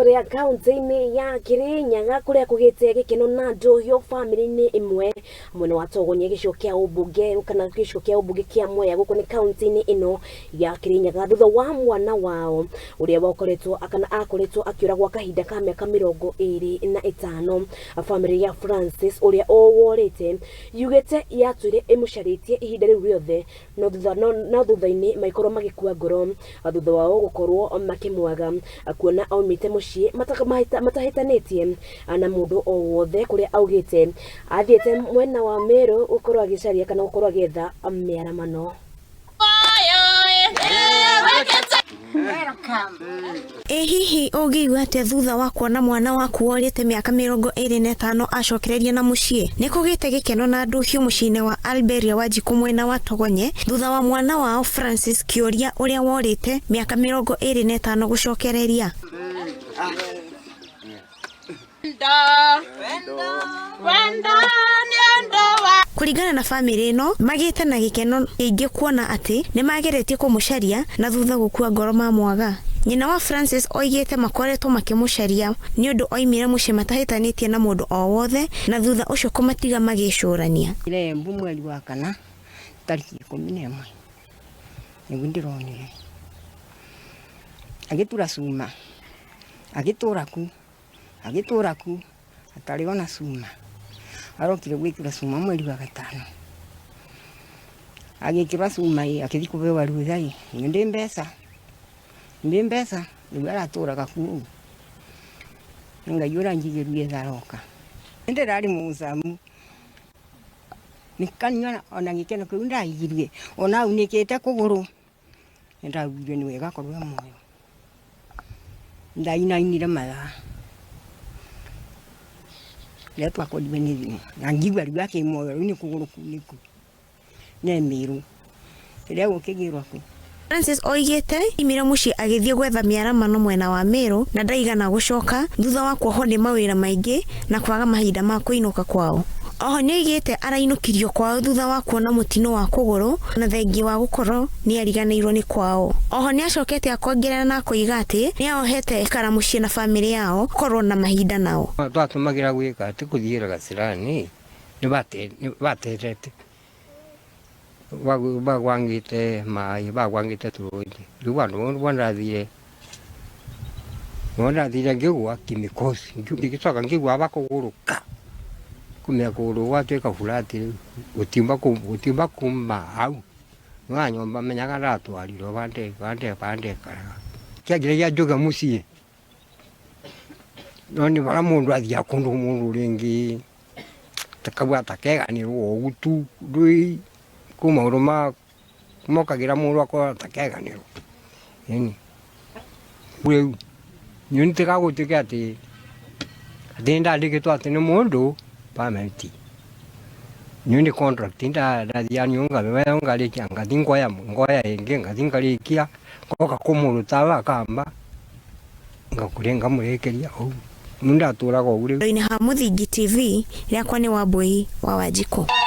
Kũrĩa kaunti-inĩ ya Kirinyaga kũrĩa kũgĩte gĩkeno na ndũhiũ bamĩrĩ-inĩ ĩmwe mwena wa Togonia gĩcigo kĩa ũmbunge kana gĩcigo kĩa ũmbunge kĩa Mwea gũkũ nĩ kaunti-inĩ ĩno ya Kirinyaga thutha wa mwana wao ũrĩa wakoretwo kana akoretwo akĩũra gwa kahinda ka mĩaka 25. Bamĩrĩ ya Francis ũrĩa worĩte yugĩte yatũire ĩmũcarĩtie ihinda rĩu rĩothe no thutha no, no thutha-inĩ magĩkorwo magĩkua ngoro thutha wao gũkorwo makĩmwaga kuona aumĩte mũciĩ matahĩtanĩtie na mũndũ o wothe kũrĩa augĩte athiĩte mwena wa Meru gũkorwo agĩcaria kana gũkorwo agĩetha mĩaramano. Ĩ hihi ũngĩigua atĩa thutha wa kuona mwana waku worĩte mĩaka 25 acokereria na mũciĩ? Nĩ kũgĩte gĩkeno na ndũhiũ mũciĩ-inĩ wa Alberia Wanjikũ mwena wa Togonye thutha wa mwana wao Francis Kĩũria ũrĩa worĩte mĩaka 25 gũcokereria. Kũringana na famĩlĩ ĩno, magĩte na gĩkeno kĩingĩ kuona atĩ nĩ mageretie kũmũcaria na thutha gũkua ngoro mamwaga. Nyina wa Francis oigĩte makoretwo makĩmũcaria nĩ ũndũ oimire mũciĩ matahĩtanĩtie na mũndũ o wothe na thutha ũcio kũmatiga magĩcũrania. Embu mweri wa kana tarĩki 11 nĩguo ndĩronire agĩtura cuma agĩtũra ku agĩtũra ku atarĩ ona cuma arokire gwĩkĩra cuma mweri wa gatano agĩkĩrwa cuma ĩ akĩthiĩ kũbewa rutha ĩ ndĩ mbeca ndĩ mbeca rĩu aratũraga ku ũguo Ngai ũranjigĩrire tharoka ndĩrarĩ mũcamu nĩkanyua ona gĩkeno kĩu ndaiguire ona aunĩkĩte kũgũrũ nĩndaiguire nĩ wega akorwo e muoyo ndainainire mathaa rĩrĩa twakorirwe nĩ thimũ na ngĩigua rĩu akĩ muoyo rĩu nĩ kũgũrũ kunĩku ne Mĩrũ rĩrĩa gũkĩgĩrwa kũ. Francis oigĩte oimire mũciĩ agĩthiĩ gwetha mĩaramano mwena wa Meru na ndaigana gũcoka thutha wa kuohwo nĩ mawĩra maingĩ na kwaga mahinda ma kũinũka kwao. Oho nĩoigĩte arainũkirio kwao thutha wa kuona mũtino wa kũgũrũ na thengia wa gũkorwo nĩariganĩirwo nĩ kwao. Oho nĩacokete akongerera na akoiga atĩ nĩaohete gũikara mũciĩ na famĩlĩ yao gũkorwo na mahinda nao. Twatũmagĩra gwĩka atĩ kũthiĩra gacĩra-inĩ nĩ baterete bagwangĩte maĩ bagwangĩte tũrũĩ rĩu handũ hau ndathire nĩho ndathire ngĩgwa kĩmĩkosi ngĩcoka ngĩigua aba kũgũrũ ka kumia kũgũrũ gwatuĩka flat rĩu gũtiuma kuma hau no nyũmba menyaga ndatwarirwo bandekaraga kĩanjĩra gĩa njuge mũciĩ no nĩ bara mũndũ athiaga kũndũ mũndũ rĩngĩ takauga takeganĩrwo ũguo tu ndũĩ kwĩ maũndũ mokagĩra mũndũ akona takeganĩrwo ĩni. Rĩu niĩ tiga gũtuĩke atĩ atĩ nĩndandĩkĩtwo atĩ nĩ mũndũ permanent niĩ nĩ contract ndathiaga niĩ ngarĩkia ngathiĩ ngoya ĩngĩ ngathiĩ ngarĩkia ngoka kũmũruta akamba ngakũrĩa ngamũrĩkĩria ũguo nĩ ndatũraga ũguo rĩu. Handũ-inĩ ha Mũthingi TV, rĩakwa nĩ Wambũi wa Wanjikũ.